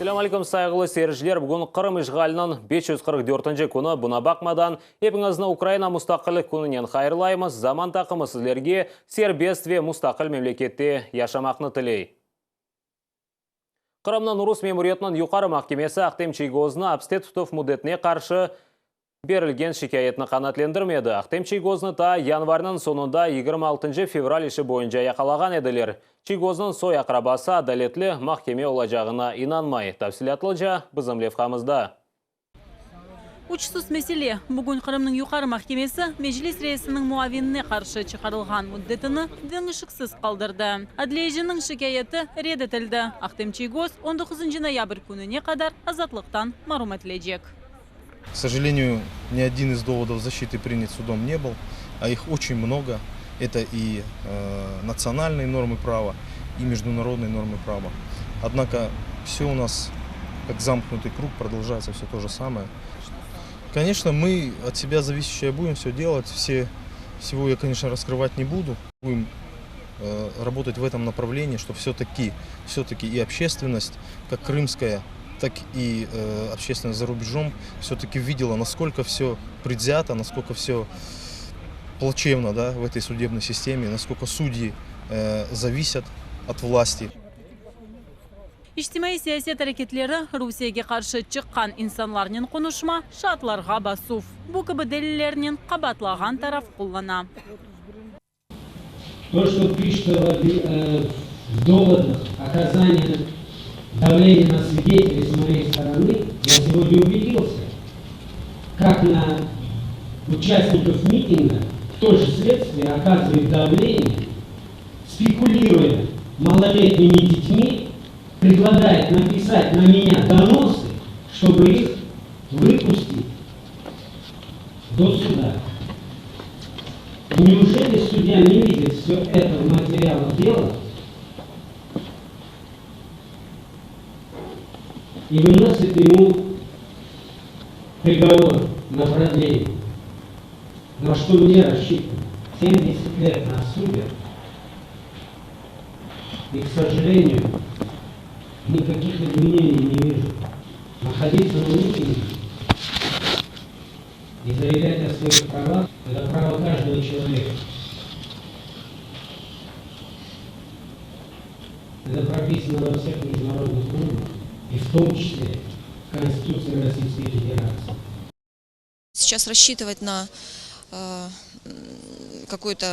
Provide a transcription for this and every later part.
Selâm aleyküm, sayğılı seyirciler! Bugün Qırım işğaliniñ 544-nci künü. Buña baqmadan, epiñizni Ukraina Mustaqillik Kününen hayırlaymız. Zaman taqımı sizlerge serbest ve mustaqil memlekette yaşamaqnı tiley. Qırımnıñ rus memuriyetiniñ Yuqarı mahkemesi Ahtem Çiygoznı apiste tutuv müddetine qarşı berilgen şikâyetni qanaatlendirmedi. Ahtem Çiygoznı taa yanvarniñ soñunda 26 fevral işi boyunca yaqalağan ediler. Çiygoznıñ soy-aqrabası adaletli mahkeme olacağına inanmay. Tafsilâtlıca bizim levhamızda. Uçsuz mesele. Bugün Qırımnıñ Yuqarı mahkemesi Meclis reisiniñ muavinine qarşı çıqarılğan müddetini deñişiksiz qaldırdı. Adliyeciniñ şikâyeti red etildi. Ahtem Çiygoz on doquzıncı noyabr kününe qadar azatlıqtan marum etilecek. K sojaleniyu, ni odin iz dovodov zaşçity prinyat sudom ne byl, a ih oçen mnogo, eto i natsionalnıye normı prava, i mejdunarodnıye normı prava. Odnako, vse u nas kak zamknutıy krug, prodolžayetsya vse to je samoye. Koneçno, mı ot sebya zavisişçeye budem vse delat, vse, vsego ya, koneçno, raskryvat ne budu, budem rabotat v etom napravleniyi, çtob vse-taki, vse-taki i obşçestvennost, kak krımskaya, tak i obşçestvennost za rubejom, vse-taki videla, naskolko vse predvzâto, naskolko vse plaçevno, da, v etoy sudebnoy sisteme, naskolko sudyi zavisyat ot vlasti. İçtimaiy siyaset areketleri, Rusiyege qarşı çıqqan insanlarnen qonuşma, şaatlarğa basuv. Bu kibi delillernen qabaatlağan taraf qullana. To, çto pişetsâ v dovodах okazaniya davleniya na svideteley s moey storony, ya segodnâ ubedilsâ, kak na uçastnikov mitinga to je sledstviye okazyvaet davleniye, spekuliruya maloletnimi detmi, predlagaet napisat na menya donosy, çtoby ih vypustit do suda. Neujeli sudya ne vidit vse eto v materialah dela i vynosit emu prigovor na prodlenie? Na çto mne rasçityvat? 70 let nas sudyat i, k sojaleniyu, nikakih izmeneniy ne vijу. Nahoditsâ na mitinge i zayavlât o svoih pravah, eto pravo každogo çeloveka. Eto propisano vo vseh mejdunarodnyh normah i v tom çisle v Konstitutsii Rossiyskoy Federatsii. Seyças rasçitıvat na kakoye-to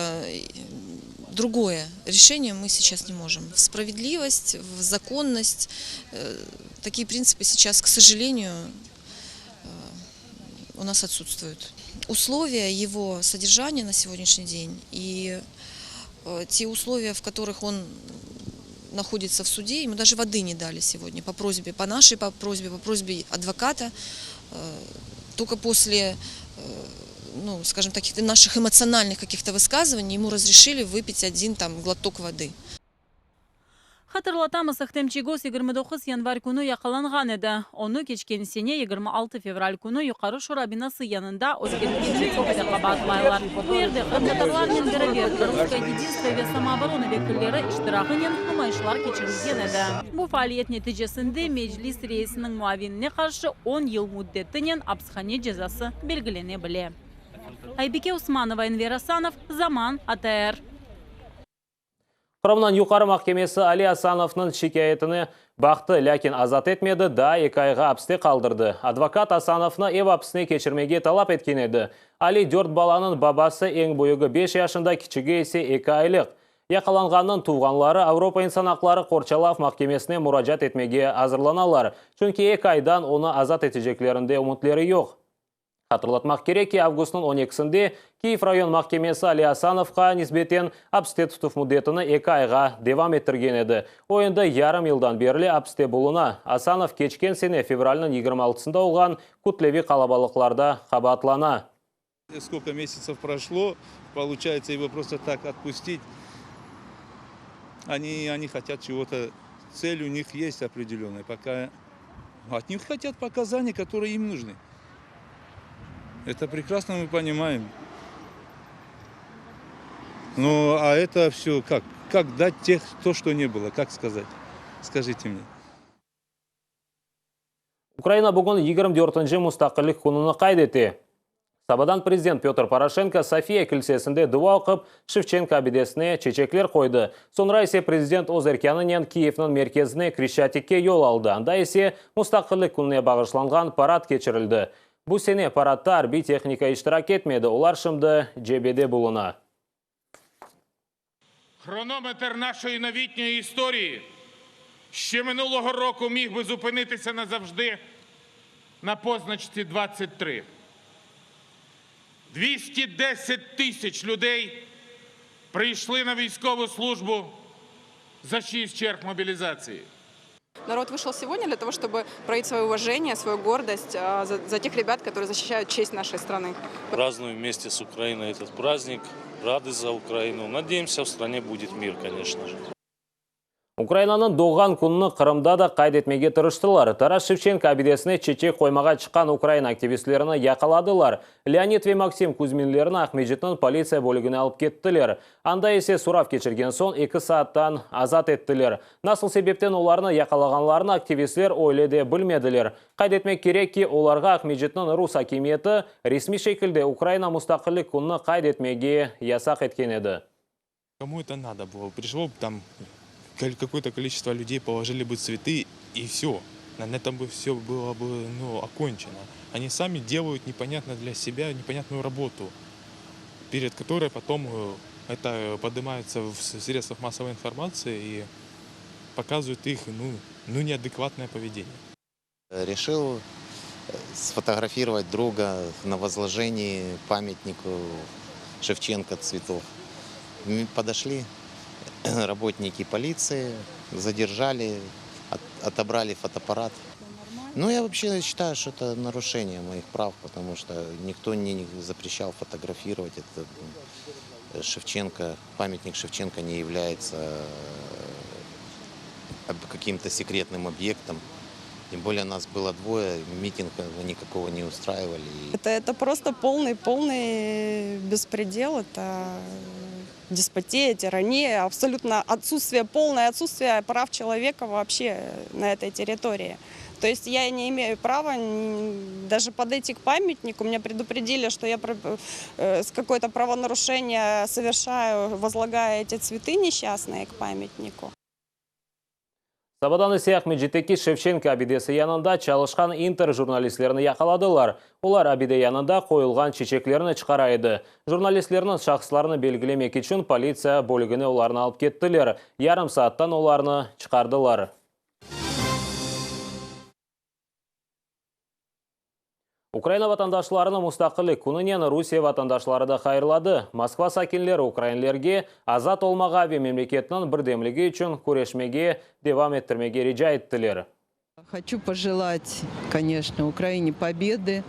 drugoye reşeniye mı seyças ne mojım. V spravedlivost, v zakonnost, takiye printsipı seyças, k sojaleniyu, u nas otsutstvuyut. Usloviya ego sodержания na segodняшний den i te usloviya, v kotorıh on nahoditsâ v sude, emu daje vody ne dali segodnâ po prosbe, po našey prosbe, po prosbe advokata, tolko posle, nu, skajem tak, naših emotsionalnyh kakih-to vıskazıvaniy emu razreşili vıpit odin tam glotok vody. Hatırlatamız, Ahtem Çiygoz 29 yanvar künü yaqalanğan edi. Onı keçken sene 26 fevral künü Yuqarı Şura binası yanında ötkerilgen mitingde qabaatlaylar. Bu yerde qırımtatarlarnen beraber Krımskoye yedinstvo ve samooborona vekilleri iştirağınen numayışlar keçirilgen edi. Bu faaliyet neticesinde Meclis reisiniñ muavinine qarşı on yıl müddetinen apishane cezası belgilene bile. Aybike Osmanova, Enver Asanov, Zaman, ATR. Qırımnıñ Yuqarı mahkemesi Ali Asanovnıñ şikâyetini baqtı, lâkin azat etmedi, daa eki ayğa apiste qaldırdı. Advokat Asanovnı ev apsine keçirmege talap etken edi. Ali dört balanıñ babası, eñ büyügi beş yaşında, kiçigi ise eki aylıq. Yaqalanğannıñ tuvğanları Avropa insan aqları qorçalav mahkemesine muracaat etmege azırlanalar, çünki eki aydan onı azat eteceklerinde ümütleri yoq. Hatırlatmaq kerek ki, avgustnıñ on ekisinde Kiyev rayon mahkemesi Ali Asanovqa nisbeten apiste tutuv müddetini eki ayğa devam ettirgen edi. O endi yarım yıldan berli apiste buluna. Asanov keçken sene fevralniñ 26-sında olğan kütleviy qalabalıqlarda qabaatlana. Skolko mesyatsov proşlo, poluçayetsâ ego prosto tak otpustit, oni, oni hotyat çego-to, tsel u nih yest opredelennaya, poka ot nih hotyat pokazaniya, kotorıye im nujnı. Eto prekrasno mı ponimaem. No, a eto vsё kak, kak dat teh to, çto ne bylo, kak skazat, skajite mne. Ukraina bugün 24-nci Mustaqillik kününi qayd ete. Sabadan prezident Pötr Poroşenko Sofiya kilsesinde dua oqup, Şevçenko abidesine çeçekler qoydı. Soñra ise prezident öz erkânınen Kiyevniñ merkezine, Kreşçatikke yol aldı, anda ise Mustaqillik kününe bağışlanğan parad keçirildi. Bu sene paradta arbiy tehnika iştirak etmedi, olar şimdi cebede buluna. Хронометр нашої новітньої історії ще минулого року міг би зупинитися назавжди на позначці 23. 210 тисяч людей прийшли на військову службу за шість черг мобілізації. Народ вышел сегодня для того, чтобы проявить свое уважение, свою гордость за, за тех ребят, которые защищают честь нашей страны. Празднуем вместе с Украиной этот праздник. Рады за Украину. Надеемся, в стране будет мир, конечно же. Ukrainanıñ doğğan kününi Qırımda da qayd etmege tırıştılar. Taras Şevçenko abidesine çeçek qoymağa çıqqan ukrain aktivistlerini yaqaladılar. Leonid ve Maksim Kuzminlerni Aqmescitniñ politsiya bölügine alıp kettiler. Anda ise sorav keçirgen soñ eki saattan azat ettiler. Nasıl sebepten olarnı yaqalağanlarını aktivistler öyle de bilmediler. Qayd etmek kerek ki, olarğa Aqmescitniñ rus akimiyeti resmiy şekilde Ukraina Mustaqillik kününi qayd etmege yasaq etken edi. Кому это надо было? Пришло бы там какое-то количество людей, положили бы цветы и все. На этом бы все было бы ну, окончено. Они сами делают непонятно для себя непонятную работу, перед которой потом э, это поднимается в средствах массовой информации и показывают их ну, ну, неадекватное поведение. Решил э, сфотографировать друга на возложении памятнику Шевченко цветов. Подошли работники полиции, задержали, отобрали фотоаппарат. Ну, я вообще считаю, что это нарушение моих прав, потому что никто не запрещал фотографировать. Это Шевченко, памятник Шевченко не является э, каким-то секретным объектом. Тем более нас было двое, митинга никакого не устраивали. Это, это просто полный, полный беспредел, это деспотия, тирания, абсолютно отсутствие, полное отсутствие прав человека вообще на этой территории. То есть я не имею права даже подойти к памятнику. Меня предупредили, что я э, с какое-то правонарушение совершаю, возлагая эти цветы несчастные к памятнику. Sabadan ise Aqmescitteki Şevçenko abidesi yanında çalışqan İnter jurnalistlerini yaqaladılar. Olar abide yanında qoyulğan çeçeklerni çıqara edi. Jurnalistlerniñ şahıslarını belgilemek içün politsiya bölügine olarnı alıp kettiler. Yarım saattan olarnı çıqardılar. Ukraina vatandaşlarını Mustaqillik kününen Rusiye vatandaşları da hayırladı. Moskva sakinleri ukrainlerge azat olmağa ve memleketniñ birdemligi içün küreşmege devam ettirmege rica ettiler. Хочу пожелать, конечно, Украине победы,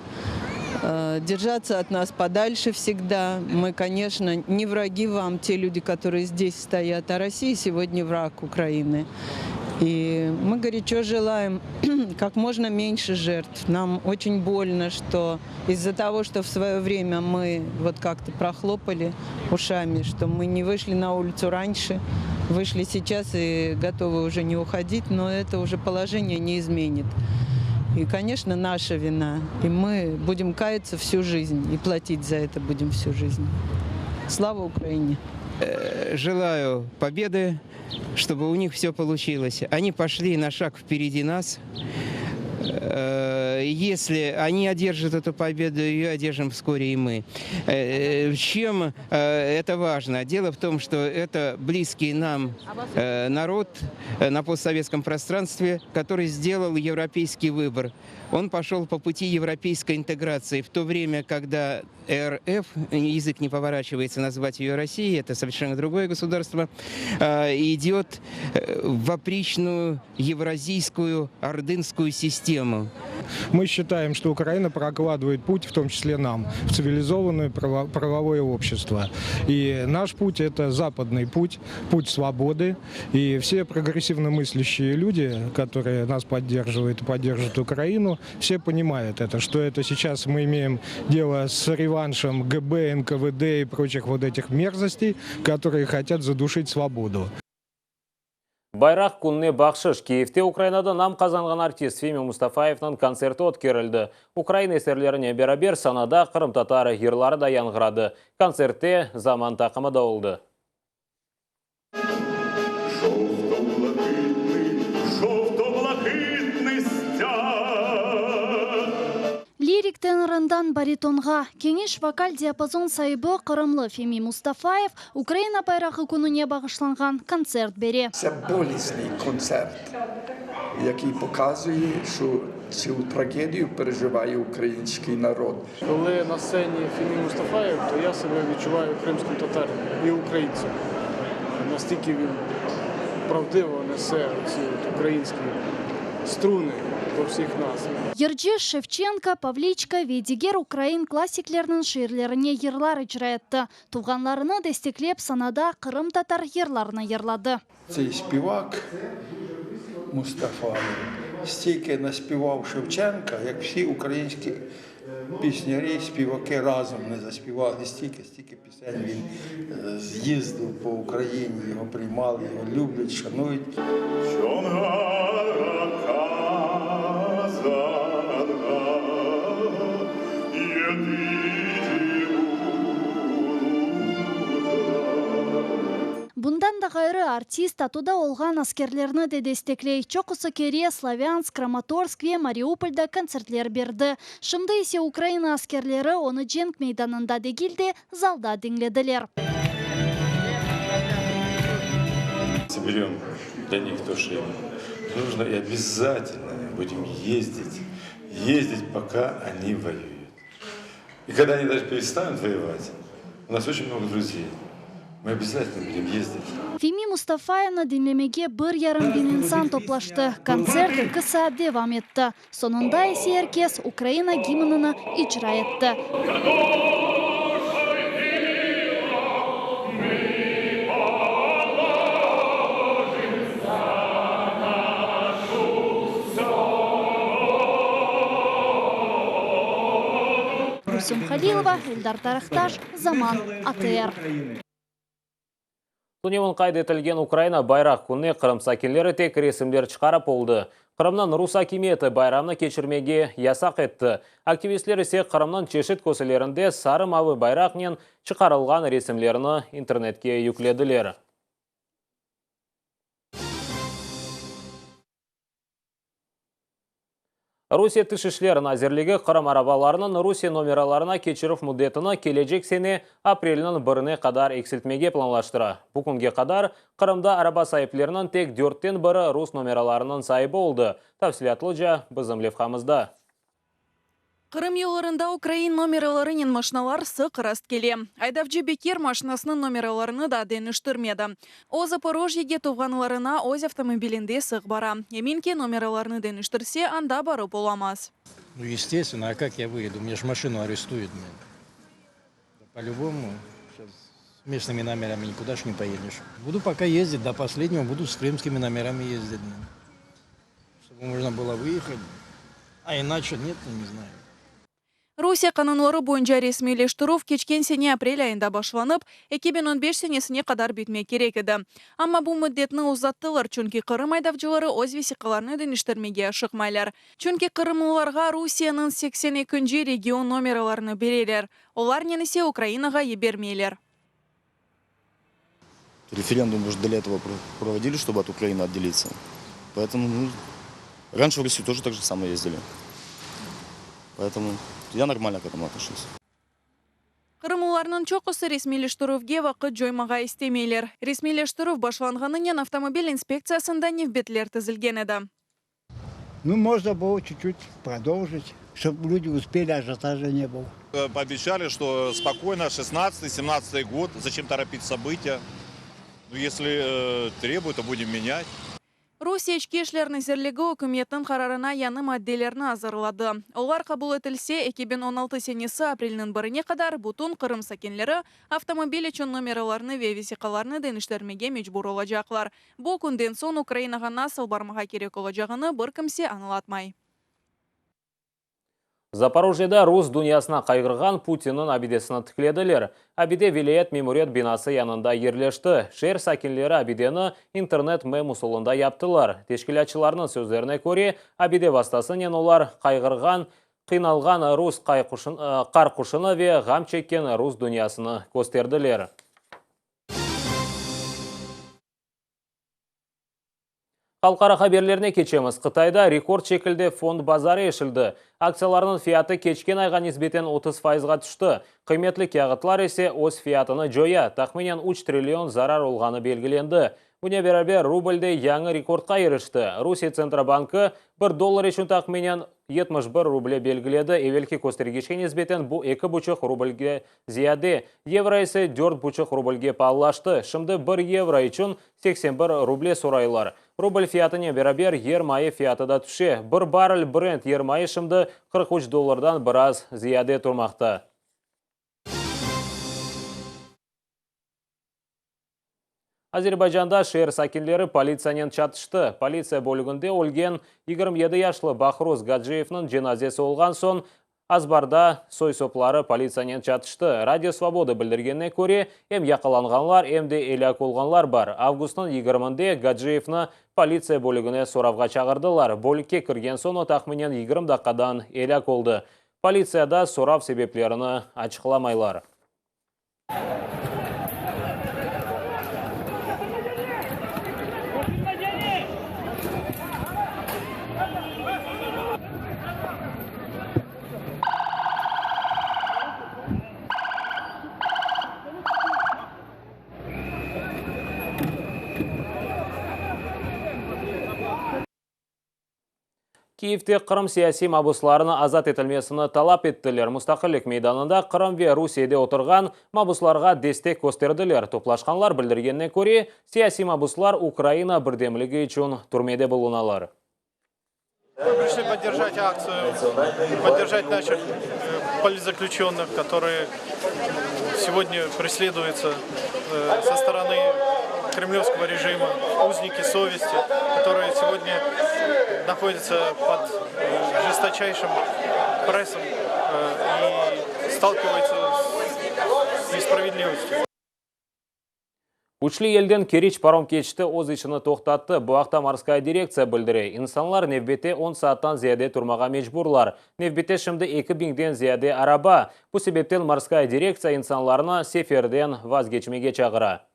э, держаться от нас подальше всегда. Мы, конечно, не враги вам, те люди, которые здесь стоят, а Россия сегодня враг Украины. И мы горячо желаем как можно меньше жертв. Нам очень больно, что из-за того, что в свое время мы вот как-то прохлопали ушами, что мы не вышли на улицу раньше, вышли сейчас и готовы уже не уходить, но это уже положение не изменит. И, конечно, наша вина. И мы будем каяться всю жизнь и платить за это будем всю жизнь. Слава Украине! Э, желаю победы, чтобы у них все получилось. Они пошли на шаг впереди нас. Э, если они одержат эту победу, ее одержим вскоре и мы. Э, чем это важно? Дело в том, что это близкий нам народ на постсоветском пространстве, который сделал европейский выбор. Он пошел по пути европейской интеграции в то время, когда РФ, язык не поворачивается назвать ее Россией, это совершенно другое государство, идет в опричную евразийскую ордынскую систему. Мы считаем, что Украина прокладывает путь, в том числе нам, в цивилизованное правовое общество. И наш путь – это западный путь, путь свободы. И все прогрессивно мыслящие люди, которые нас поддерживают и поддерживают Украину, все понимают это, что это сейчас мы имеем дело с реваншем ГБ, НКВД и прочих вот этих мерзостей, которые хотят задушить свободу. Bayraq kününe bahşış, Kiyevde Ukrainada nam qazanğan artist Femi Mustafayevniñ kontserti ötkerildi. Ukrain eserlerinen beraber sanada qırımtatar yırları da yañğıradı. Kontsertte Zaman taqımı da oldı. Lirik tenorından baritonğa, keñiş vokal diapazon saibi qırımlı Femi Mustafayev Ukraina bayrağı kününe bağışlanğan kontsert bere. Це болісний концерт, який показує, що цю трагедію переживає український народ. Коли на сцені Фемі Мустафаєв, то я себе відчуваю кримським татарином і українцем. Настільки він правдиво несе ці українські струни до всіх нас. Yırcı Şevçenko, Pavliçko ve diger ukrain klassikleriniñ şiirlerine yırlar icra etti. Tuvğanlarını desteklep sanada qırımtatar yırlarını yırladı. Цей співак Мустафаєв стільки наспівав Шевченка, як всі українські піснярі, співаки разом не заспівали стільки, стільки пісень він з'їздив по Україні, його приймали, його люблять, шанують. Bundan da ğayrı, artist ATOda olğan askerlerni de destekley. Çoqusı kere Slavânsk, Kramatorsk ve Mariupolda kontsertler berdi. Şimdi ise Ukraina askerleri onı cenk meydanında degil de, zalda diñlediler. Соберем для них то, что им нужно, и обязательно будем ездить, ездить, пока они воюют. И когда они даже перестанут воевать, у нас очень много друзей, мы обязательно будем ездить. Femi Mustafayevni diñlemege bir yarım biñ insan toplaştı. Kontsert eki saat devam etti. Soñunda ise er kes Ukraina gimnini icra etti. Gülsüm Halilova, Eldar Tarıhtaş, Zaman, ATR. Tünevin qayd etilgen Ukraina bayraq kününe Qırım sakinleri tek resimler çıqarıp oldı. Qırımnıñ rus akimiyeti bayramnı keçirmege yasaq etti. Aktivistler ise Qırımnıñ çeşit köşelerinde sarı-mavı bayraqnen çıqarılğan resimlerini internetke yüklediler. Rusiye Tış işler nazirligi Qırım arabalarınıñ Rusiye nomeralarına keçirüv müddetini kelecek sene aprelniñ birine qadar eksiltmege planlaştıra. Bu künge qadar Qırımda araba saipleriniñ tek dörtten biri rus nomeralarınıñ saibi oldı. Tafsilâtlıca bizim levhamızda. Qırım yollarında ukrain nomeralarınen maşinalar sıq rastkele. Aydavcı Bekir maşinasınıñ nomeralarını da deñiştirmedi. O, Zaporojyege tuvğanlarına öz avtomobilinde sıq bara. Emin ki, nomeralarını deñiştirse, anda barıp olamaz. Nu, естественно, а как я выеду? Мне ж машину арестуют, блин. По-любому, сейчас с местными номерами никуда ж не поедешь. Буду пока ездить, до последнего буду с крымскими номерами ездить, блин. Чтобы можно было выехать, а иначе нет, не знаю. Rusiye qanunları boyunca resmiyleştirüv keçken sene aprel ayında başlanıp, 2015 senesine qadar bitmek kerek edi. Amma bu müddetni uzattılar, çünki Qırım aydavcıları öz vesiqalarını deñiştirmege aşıqmaylar. Çünki qırımlılarğa Rusiyeniñ 82-nci region nomeralarını bereler, olarnen ise Ukrainağa yibermeyler. Референдум уже для этого проводили, чтобы от Украины отделиться. Поэтому, ну, раньше в Россию тоже так же самое ездили. Поэтому я нормально к этому отношусь. Qırımlılarnıñ çoqusı resmiyleştirüvge vaqıt coymağa istemeyler. Resmiyleştirüv başlanğanınen avtomobil inspektsiyasında nevbetler tizilgen edi. Ну, можно было чуть-чуть продолжить, чтобы люди успели, ажиотажа не было. Пообещали, что спокойно 16-17 год, зачем торопить события? Ну, если требуют, то будем менять. Rusiye İçki işler nazirligi ükümetniñ qararına yañı maddelerni azırladı. Olar qabul etilse, 2016 senesi aprelniñ birine qadar bütün Qırım sakinleri avtomobil içün nomeralarnı ve vesiqalarnı deñiştirmege mecbur olacaqlar. Bu künden soñ Ukrainağa nasıl barmağa kerek olacağını bir kimse añlatmay. Zaporojyede rus dünyasına qayğırğan Putinniñ abidesini tiklediler. Abide vilâyet memuriyet binası yanında yerleşti. Şeer sakinleri abideni internet mem usulında yaptılar. Teşkilâtçılarnıñ sözlerine köre, abide vastasınen olar qayğırğan, qıynalğan rus qarquşını ve ğam çekken rus dünyasını kösterdiler. Halqara haberlerine keçemiz. Qıtayda rekord şekilde fond bazarı eşildi. Aktsiyalarnıñ fiyatı keçken ayğa nisbeten 30 fayızğa tüşti. Qıymetli kâğıtlar ise öz fiyatını coya, tahminen üç trillion zarar olğanı belgilendi. Bunen beraber, rubl de yañı rekordqa irişti. Rusiye Tsentrobankı bir dollar içün tahminen 71 ruble belgiledi, evelki köstergiçke nisbeten bu eki buçuq rublge ziyade. Yevro ise dört buçuq rublge paalılaştı, şimdi bir yevro içün 81 ruble soraylar. Rubl fiyatınen beraber yermayı fiyatı da tüşe. Bir barrel Brent yermayı şimdi 43 dollardan biraz ziyade turmaqta. Azerbaycanda şeer sakinleri politsiyanen çatıştı. Politsiya bölüginde ölgen 27 yaşlı Bahruz Gaciyevniñ cenazesi olğan soñ Azbarda soy-sopları politsiyanen çatıştı. Radio Svoboda bildirgenine köre, em yaqalanğanlar, em de elâk olğanlar bar. Avgustnıñ yigirminde Gaciyevni politsiya bölügine soravğa çağırdılar. Bölükke kirgen soñ o tahminen 20 daqqadan elâk oldı. Politsiyada sorav sebeplerini açıqlamaylar. Kiyevde Qırım siyasiy mabuslarını azat etilmesini talap ettiler. Mustaqillik meydanında Qırım ve Rusiyede oturğan mabuslarğa destek kösterdiler. Toplaşqanlar bildirgenine köre, siyasiy mabuslar Ukraina birdemligi içün türmede bulunalar. Мы пришли поддержать акцию, поддержать наших политзаключенных, которые сегодня преследуются со стороны кремлевского режима, узники совести, которые сегодня находятся под жесточайшим прессом и сталкиваются с несправедливостью. Küçlü yelden Keriç parom keçiti öz işini toqtattı. Bu aqta Morskaya direktsiya bildire. İnsanlar nevbette on saattan ziyade turmağa mecburlar. Nevbette şimdi eki biñden ziyade araba. Bu sebepten Morskaya direktsiya insanlarnı seferden vazgeçmege çağıra.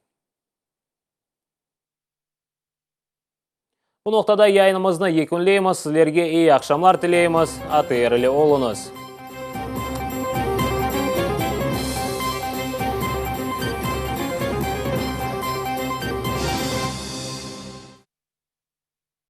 Bu noqtada yayınımıznı yekünleymiz. Sizlerge eyi aqşamlar tileymiz. ATR ile oluñız.